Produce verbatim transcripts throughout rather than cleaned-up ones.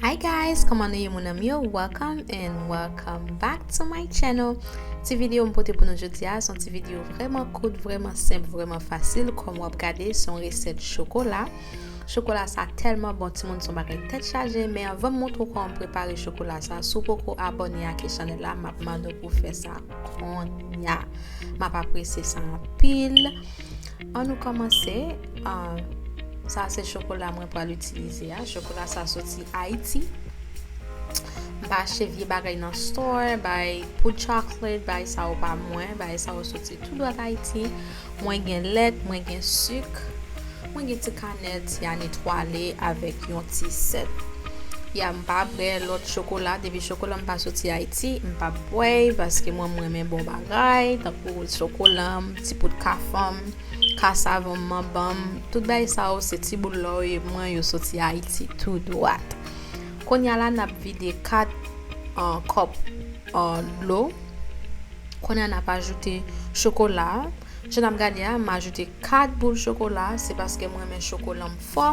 Hi guys, kòman nou ye, mon ami yo? Welcome and welcome back to my channel. Ti videyo m pote pou nou jodi a, se yon ti videyo vrèman kout, vrèman senp, vrèman fasil. Kòm w ap gade, se yon resèt chokola. Chokola sa tèlman bon, timoun, se yon bagay tèt chaje. Men anvan m montre w kòman m prepare chokola sa, si w poko abòne ak chanèl la, m ap mande w pou fè sa kounye a. M ap apresye sa anpil. Ann nou kòmanse. Ah, sa se chokola mwen pral itilize a. Chokola sa soti Ayiti. M pa achte vye bagay nan store, bay poud chocolate, bay sa yo pa mwen, bay sa yo soti tou dwat Ayiti. Mwen gen lèt, mwen gen sik, mwen gen ti kanèl, ti anetwale avèk yon ti sèl. Ya, m pa bwè lòt chokola, depi chokola m pa soti Ayiti, m pa bwè, paske mwen, m renmen bon bagay, tankou chokola m, ti poud kafanm, kasav manman ban m, tout bagay sa yo se ti boul lò yo, mwen yo soti Ayiti tou dwat. Kounye a la, n ap vide kat, ah, kòp, ah, dlo. Kounye a, n ap ajoute chokola a. Jan n ap gade a, m ajoute kat boul chokola, se paske m renmen chokola m fò.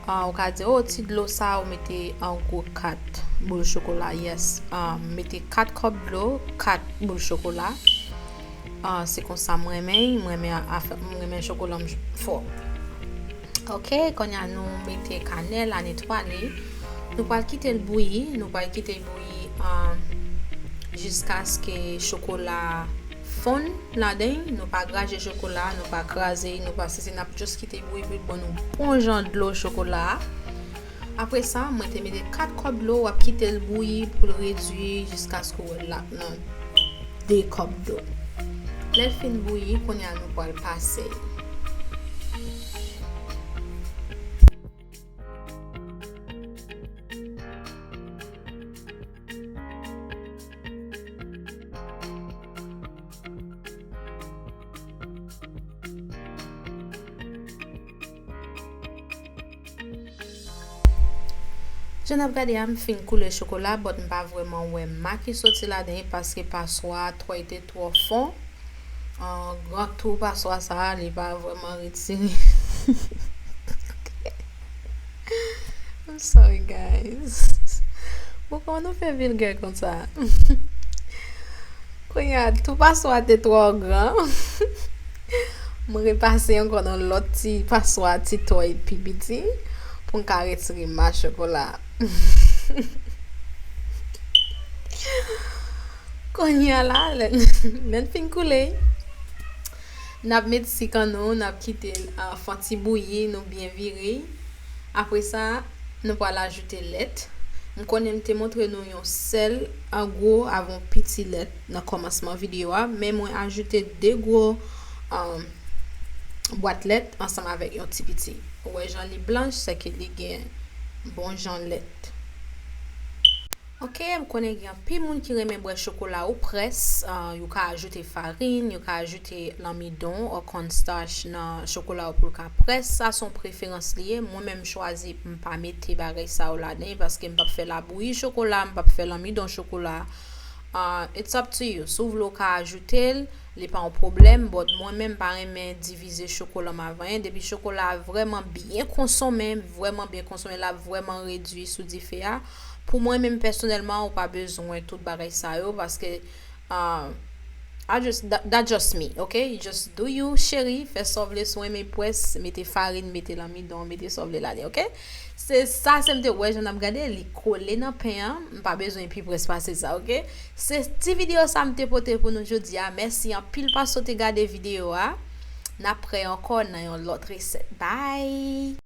Ah, ou ka di, "Oh, ti dlo sa, ou mete an gwo kat boul chokola." Yes, ah, m mete kat kòp dlo, kat boul chokola. Ah, se konsa m renmen, m renmen afè, m renmen chokola m fò. Ok, kounye a nou mete kanèl, anetwale. Nou pral kite l bouyi, nou pral kite l bouyi, ah, jiskaske chokola fonn ladan l. Nou pa graje chokola, nou pa kraze, nou pa sesi, n ap just kite l bouyi pou l ban nou bon jan dlo chokola a. Apre sa, mwen te mete kat kòp dlo, w ap kite l bouyi pou l redui jiskaske w wè l ap nan de kòp dlo. Lè l fin bouyi, kounye a nou pral pase l. Jan n ap gade a, m fin koule chokola, but m pa vrèman wè ma ki soti ladan l paske paswa a twò, li te twò fon. Ah, gran tou paswa sa a, li pa vrèman retire. I'm sorry, guys. Bon, kòman nou fè vilgè konsa? Kounye a, tou paswa a te twò gran. M repase ankò nan lòt ti paswa, ti twò pi piti, pou m ka retire ma chokola. Kounye a la, lè, lè n fin koule, n ap met sik an nou, n ap kite l, ah, fè yon ti bouyi, nou byen vire. Apre sa, nou pral ajoute lèt. M konnen m te montre nou yon sèl, an gwo, avè yon piti lèt nan kòmansman videyo a, men mwen ajoute de gwo, um, bwat lèt ansanm avèk yon ti piti. Ou wè jan li blanch, sèke li gen bon jan lèt. Ok, m konnen gen anpil moun ki renmen bwè chokola ou près, ah, yo ka ajoute farin, yo ka ajoute lanmidon ou cornstarch nan chokola ou pou l ka près. Sa se yon preferans li ye. Mwen menm m chwazi m pa mete bagay sa yo ladan l paske m p ap fè labouyi chokola, m p ap fè lanmidon chokola. Ah, it's up to you. Si w vle w ka ajoute l, li pa yon pwoblèm, but mwen menm m pa renmen divize chokola m avè anyen. Depi chokola a vrèman byen konsonmen, vrèman byen konsonmen, l ap vrèman redui sou dife a. Pou mwen menm pèsonèlman, ou pa bezwen tout bagay sa yo, paske, ah, I just, that, that just me, ok? You just do you, cheri, fè sa w vle, si w renmen près, mete farin, mete lanmidon, mete sa w vle ladan, ok? Se sa, se m te wè jan n ap gade, li kole nan pen an, m pa bezwen pi près pase sa, ok? Se ti videyo sa m te pote pou nou jodi a. Mèsi anpil paske w te gade videyo a. N ap prè ankò nan yon lòt resèt. Bye!